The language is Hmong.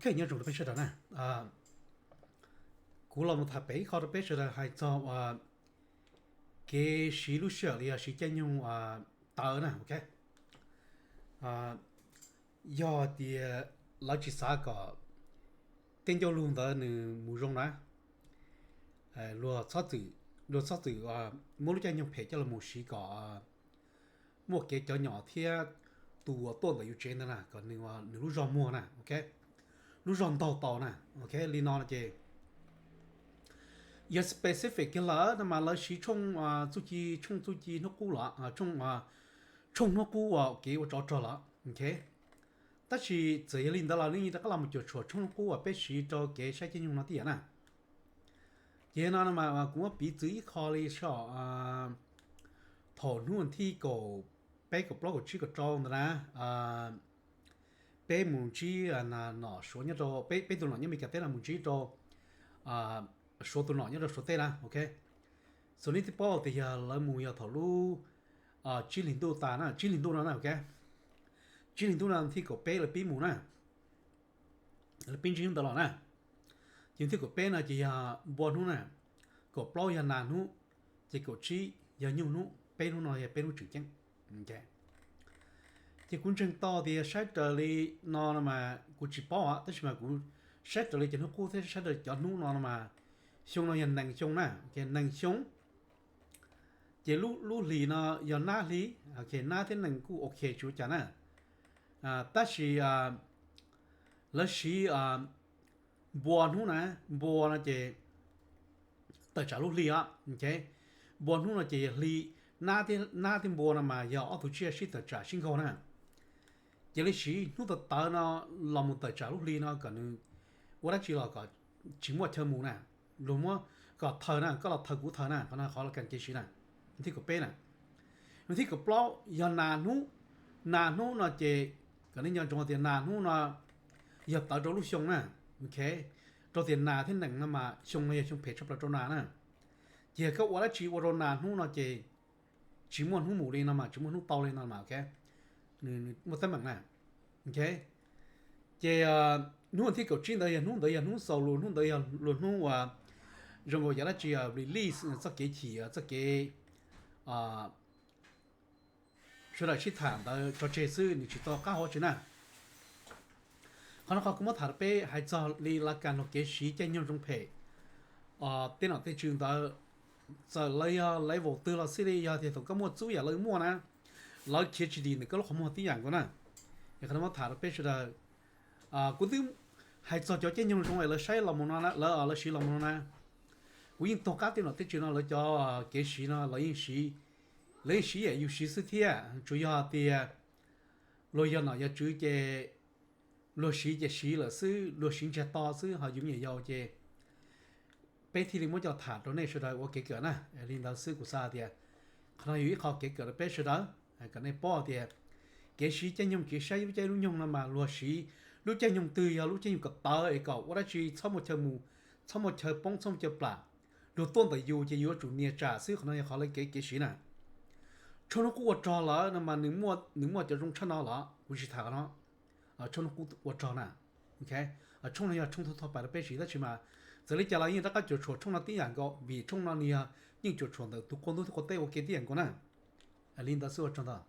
Ok, nyob zoo rau peb sawv daws na. Kuv los mus tham pem ib qho rau peb sawv daws hais txog kev siv lub sij hawm los yog siv caij nyoog tawv na, ok. Yog tias lawv tsis xav kom tej ncauj lus ntawd nws mus zoo na, luag txhob txwm, luag txhob txwm muab lub caij nyoog phem coj los mus siv kom muaj kev cov nyom thiab tus uas tuaj ntawm yus tsev ntawd na kom nws lub zog muag na, ok, lub zog ntaug tau na, ok. Li no no ces yog specific kiag lawm no mas lawv siv tshooj txuj ci, tshooj txuj ci hnub qub los, tshooj hnub qub uas kev ua tsov rog los, ok. Tab sis txawm yog li ntawd los nej yeej rov qab los mus cuam tshuam tshooj hnub qub uas peb siv rau kev saib caij nyoog no tib yam na. Ces no no mas kuv muab piv txwv ib qho li saib, thaum hnub thij kaum peb, kaum plaub, kaum tsib, kaum rau ntawd na, peb mus ntsib nom Suav nyob rau, peb tus nom nyob Meskas teb no mus ntsib rau Suav tus nom nyob rau Suav teb na, ok. Xws li nej twb paub tias yog lawv mus yog thaum lub tsib hlis ntuj tas na, tsib hlis ntuj no na, ok. Tsib hlis ntuj no thij kaum peb lawv pib mus na, lawv pib ntsib hnub ntawd los na. Ces thij kaum peb no ces yog npua hnub na, kaum plaub yog nas hnub, ces kaum tsib yog nyuj hnub, peb hnub no yog peb hnub tseem ceeb. Ces kuv ntseeg tau tias saib raws li no no mas kuv tsis paub os, tab sis mas kuv saib raws li cov hnub qub thiab saib raws cov hnub no no mas xyoo no yog nees xyoo na, nees xyoo. Ces lub hlis no yog nab hli, nab thiab nees kuj ok tsis ua cas na. Tab sis lawv siv npua hnub na, npua no ces tawm tsam lub hli os, ok. Npua hnub no ces yog hli, nab thiab npua no mas yog ob tug tsiaj sib tawm tsam sib nkaug na. Ces lawv siv hnub tawv tawv no los mus tawm tsam lub hli no kom nws ua dab tsi los kom tsis muaj chaw mus na. Luag muab kom thaws na, koj los thaws kuv thaws na, qhov no qhov lawv kam kev siv na. Thij kaum peb na, thij kaum plaub yog nas hnub. Nas hnub no ces kom nej nco ntsoov tias nas hnub no yog tawv rau lub xyoo na, ok. Rau tias nas thiab nees no mas xyoo no yog xyoo phem tshaj plaws rau nas na. Ces yog koj ua dab tsi ua rau nas hnub no ces tsis muaj hnub mus li no mas, tsis muaj hnub tau li no mas, ok, nws muaj teeb meem na, ok. Ces hnub thij kaum tsib ntawd yog hnub ntawd yog hnub xaus lus, hnub ntawd yog luag hnub uas zoo nkaus yog dab tsi release txoj kev chim, txoj kev sawv daws sib tham ntawd tso tseg xwb, nws tsis tau qab hau tsi na. Qhov no qhov kuv muab tham rau peb hais txog li lawv kam los kev siv caij nyoog zoo phem tej nom tej tswv ntawd, txawm lawv yog level twg los xij li, yog tias thaum koj muaj txuj yam lawv muaj na, lawv khiav tsis dim ntawm koj lub qhov muag tib yam nkaus na. Es qhov no muab tham rau peb sawv daws. Kuv twb hais txog cov caij nyoog zoo es lawv saib los mus no, lawv siv los mus no na, kuv yeej tuag qab tej nom tej tswv no lawv cov kev siv no lawv yeej siv, lawv yeej siv yam yus siv xwb thiab, tsuas yog tias luag yog nom yog tswv ces luag siv ces siv lawm xwb, luag siv ntsiag to xwb, ho yus me nyuam yaus ces peb thiaj li muab coj tham rau nej sawv daws ua kev kawm na. Li ntawd xwb kuv xav tias qhov no yog ib qho kev kawm rau peb sawv daws, kom nej paub tias kev siv caij nyoog, kev saib lub caij lub nyoog no mas luag siv lub caij nyoog twg, yog lub caij nyoog kom tawv es kom ua dab tsi txhob muaj chaw mus, txhob muaj chaw poob, txhob muaj chaw plam. Luag tuaj ntawm yus ces yus yuav tsum nias tsam xwb, qhov no yog qhov lawv kev kev siv na. Tshooj hnub qub ua rog lawm no mas nws muaj cov zoo tshaj no los kuv tsis tham qhov no. Tshooj hnub qub ua rog na, ok. Tshooj no yog tshooj thauj thauj pais rau peb siv, tab sis mas txawm li cas los yeej rov qab cuam tshuam tshooj no tib yam nkaus, vim tshooj no nws yog yeej cuam tshuam ntawm tus qub ntug thiab qub teb ua ke tib yam nkaus na. Li ntawd xwb ua tsaug ntau.